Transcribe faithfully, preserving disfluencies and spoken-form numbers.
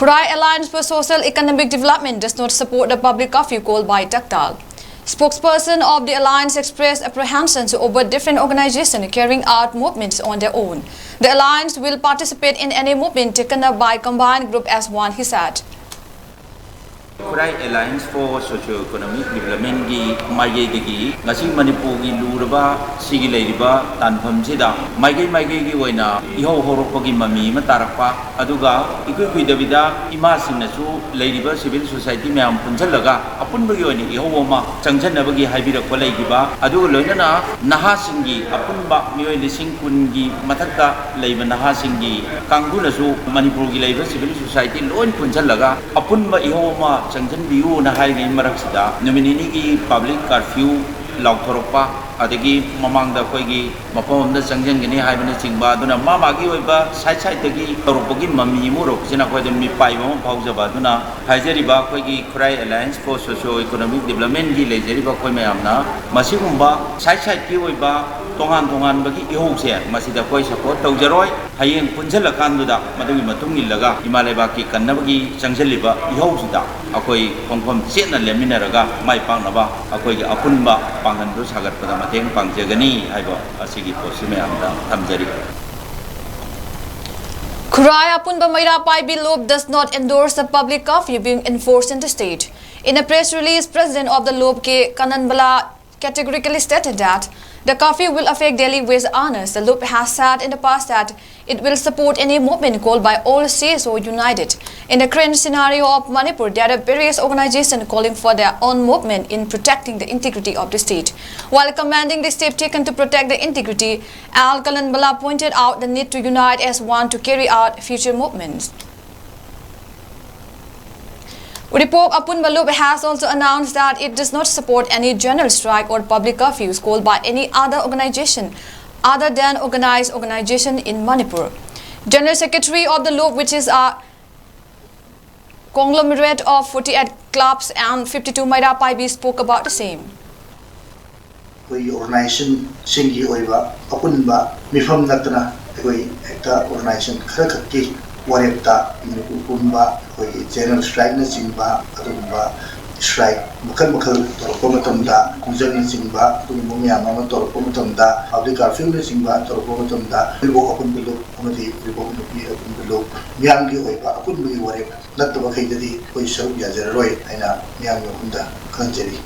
Khurai Alliance for Social Economic Development does not support the public curfew called by Taktal. Spokesperson of the alliance expressed apprehensions over different organizations carrying out movements on their own. The alliance will participate in any movement taken up by combined group as one, he said. Khurai Alliance for Socio-Economic Developmentꯀꯤ ꯃꯥꯏꯀꯩꯗꯒꯤ ꯉꯁꯤ ꯃꯅꯤꯄꯨꯔꯒꯤ ꯂꯨꯔꯕ ꯁꯤꯒꯤ ꯂꯩꯔꯤꯕ ꯇꯥꯟꯐꯝꯁꯤꯗ ꯃꯥꯏꯀꯩ ꯃꯥꯏꯀꯩꯒꯤ ꯑꯣꯏꯅ ꯏꯍꯧ ꯍꯧꯔꯛꯄꯒꯤ ꯃꯃꯤ ꯑꯃ ꯇꯥꯔꯛꯄ, ꯑꯗꯨꯒ ꯏꯀꯨꯏ ꯀꯨꯏꯗꯕꯤꯗ ꯏꯃꯥꯁꯤꯡꯅꯁꯨ ꯂꯩꯔꯤꯕ civil society ꯃꯌꯥꯝ ꯄꯨꯟꯁꯤꯜꯂꯒ ꯑꯄꯨꯟꯕꯒꯤ ꯑꯣꯏꯅ ꯏꯍꯧ ꯑꯃ ꯆꯪꯁꯤꯟꯅꯕꯒꯤ ꯍꯥꯏꯕꯤꯔꯛꯄ ꯂꯩꯈꯤꯕ, ꯑꯗꯨꯒ ꯂꯣꯏꯅꯅ ꯅꯍꯥꯁꯤꯡꯒꯤ ꯑꯄꯨꯟꯕ ꯃꯤꯑꯣꯏ ꯂꯤꯁꯤꯡ ꯀꯨꯟꯒꯤ ꯃꯊꯛꯇ ꯂꯩꯕ ꯅꯍꯥꯁꯤꯡꯒꯤ ꯀꯥꯡꯕꯨꯅꯁꯨ ꯃꯅꯤꯄꯨꯔꯒꯤ ꯂꯩꯕ civil society ꯂꯣꯏ ꯄꯨꯟꯁꯤꯜꯂꯒ ꯑꯄꯨꯟꯕ ꯏꯍꯧ ꯑꯃ ꯆꯪꯁꯤꯟꯕꯤꯌꯨꯅ ꯍꯥꯏꯔꯤꯉꯩ ꯃꯔꯛꯁꯤꯗ ꯅꯨꯃꯤꯠ ꯅꯤꯅꯤꯒꯤ public curfew ꯂꯥꯎꯊꯣꯔꯛꯄ, ꯑꯗꯒꯤ ꯃꯃꯥꯡꯗ ꯑꯩꯈꯣꯏꯒꯤ ꯃꯐꯝ ꯑꯃꯗ ꯆꯪꯁꯤꯟꯒꯅꯤ ꯍꯥꯏꯕꯅꯆꯤꯡꯕ, ꯑꯗꯨꯅ ꯃꯥ ꯃꯥꯒꯤ ꯑꯣꯏꯕ side sideꯇꯒꯤ ꯇꯧꯔꯛꯄꯒꯤ ꯃꯃꯤ ꯑꯃ ꯎꯔꯛꯄꯁꯤꯅ ꯑꯩꯈꯣꯏꯗ ꯃꯤꯄꯥꯏꯕ ꯑꯃ ꯐꯥꯎꯖꯕ꯫ ꯑꯗꯨꯅ ꯍꯥꯏꯖꯔꯤꯕ ꯑꯩꯈꯣꯏꯒꯤ Khurai Alliance for Socio-Economic Developmentꯀꯤ ꯂꯩꯖꯔꯤꯕ ꯑꯩꯈꯣꯏ ꯃꯌꯥꯝꯅ ꯃꯁꯤꯒꯨꯝꯕ side sideꯀꯤ ꯑꯣꯏꯕ ꯇꯣꯉꯥꯟ ꯇꯣꯉꯥꯟꯕꯒꯤ ꯏꯍꯧꯁꯦ ꯃꯁꯤꯗ ꯑꯩꯈꯣꯏ support ꯇꯧꯖꯔꯣꯏ꯫ ꯍꯌꯦꯡ ꯄꯨꯟꯁꯤꯜꯂꯀꯥꯟꯗꯨꯗ ꯃꯗꯨꯒꯤ ꯃꯇꯨꯡ ꯏꯜꯂꯒ ꯏꯃꯥ ꯂꯩꯕꯥꯛꯀꯤ ꯀꯟꯅꯕꯒꯤ ꯆꯪꯁꯤꯜꯂꯤꯕ ꯏꯍꯧꯁꯤꯗ ꯑꯩꯈꯣꯏ ꯈꯣꯡꯐꯝ ꯆꯦꯠꯅ ꯂꯦꯞꯃꯤꯟꯅꯔꯒ ꯃꯥꯏ ꯄꯥꯛꯅꯕ ꯑꯩꯈꯣꯏꯒꯤ ꯑꯄꯨꯟꯕ ꯄꯥꯡꯒꯜꯗꯨ ꯁꯥꯒꯠꯄꯗ ꯃꯇꯦꯡ ꯄꯥꯡꯖꯒꯅꯤ ꯍꯥꯏꯕ ꯑꯁꯤꯒꯤ ꯄꯣꯠꯁꯤ ꯃꯌꯥꯝꯗ ꯊꯝꯖꯔꯤ꯫ Khurai Apunba Meira Paibi Lop does not endorse the public curfew being enforced in the state. In a press release, President of the Lop K Kananbala categorically stated that the curfew will affect daily wage earners. The Lop has said in the past that it will support any movement called by all C S O united. In the current scenario of Manipur, there are various organizations calling for their own movement in protecting the integrity of the state. While commending the step taken to protect the integrity, Al Kalanbala pointed out the need to unite as one to carry out future movements. Ripok Apunba Lop has also announced that it does not support any general strike or public curfews called by any other organization other than organized organization in Manipur. General Secretary of the Lop, which is a conglomerate of forty-eight clubs and fifty-two Meira Paibi, spoke about the same. ꯑꯩꯈꯣꯏꯒꯤ organizationꯁꯤꯡꯒꯤ ꯑꯣꯏꯕ ꯑꯄꯨꯟꯕ ꯃꯤꯐꯝ ꯅꯠꯇꯅ ꯑꯩꯈꯣꯏ ꯍꯦꯛꯇ organization ꯈꯔꯈꯛꯀꯤ ꯋꯥꯔꯦꯞꯇ Manipur ꯄꯨꯝꯕ ꯑꯩꯈꯣꯏꯒꯤ general strikeꯅꯆꯤꯡꯕ ꯑꯗꯨꯒꯨꯝꯕ strike ꯃꯈꯜ ꯃꯈꯜ ꯇꯧꯔꯛꯄ ꯃꯇꯝꯗ, ꯈꯣꯡꯖꯪꯅꯆꯤꯡꯕ ꯑꯗꯨꯒꯨꯝꯕ ꯃꯌꯥꯝ ꯑꯃ ꯇꯧꯔꯛꯄ ꯃꯇꯝꯗ, public curfewꯅꯆꯤꯡꯕ ꯇꯧꯔꯛꯄ ꯃꯇꯝꯗ, ꯎꯔꯤꯕꯣꯛ ꯑꯄꯨꯟꯕ ꯂꯨꯞ ꯑꯃꯗꯤ ꯎꯔꯤꯕꯣꯛ ꯅꯨꯄꯤ ꯑꯄꯨꯟꯕ ꯂꯨꯞ ꯃꯤꯌꯥꯝꯒꯤ ꯑꯣꯏꯕ ꯑꯄꯨꯟꯕꯒꯤ ꯋꯥꯔꯦꯞ ꯅꯠꯇꯕꯈꯩꯗꯗꯤ ꯑꯩꯈꯣꯏ ꯁꯔꯨꯛ ꯌꯥꯖꯔꯔꯣꯏ ꯍꯥꯏꯅ ꯃꯤꯌꯥꯝꯒꯤ ꯃꯐꯝꯗ ꯈꯪꯍꯟꯖꯔꯤ꯫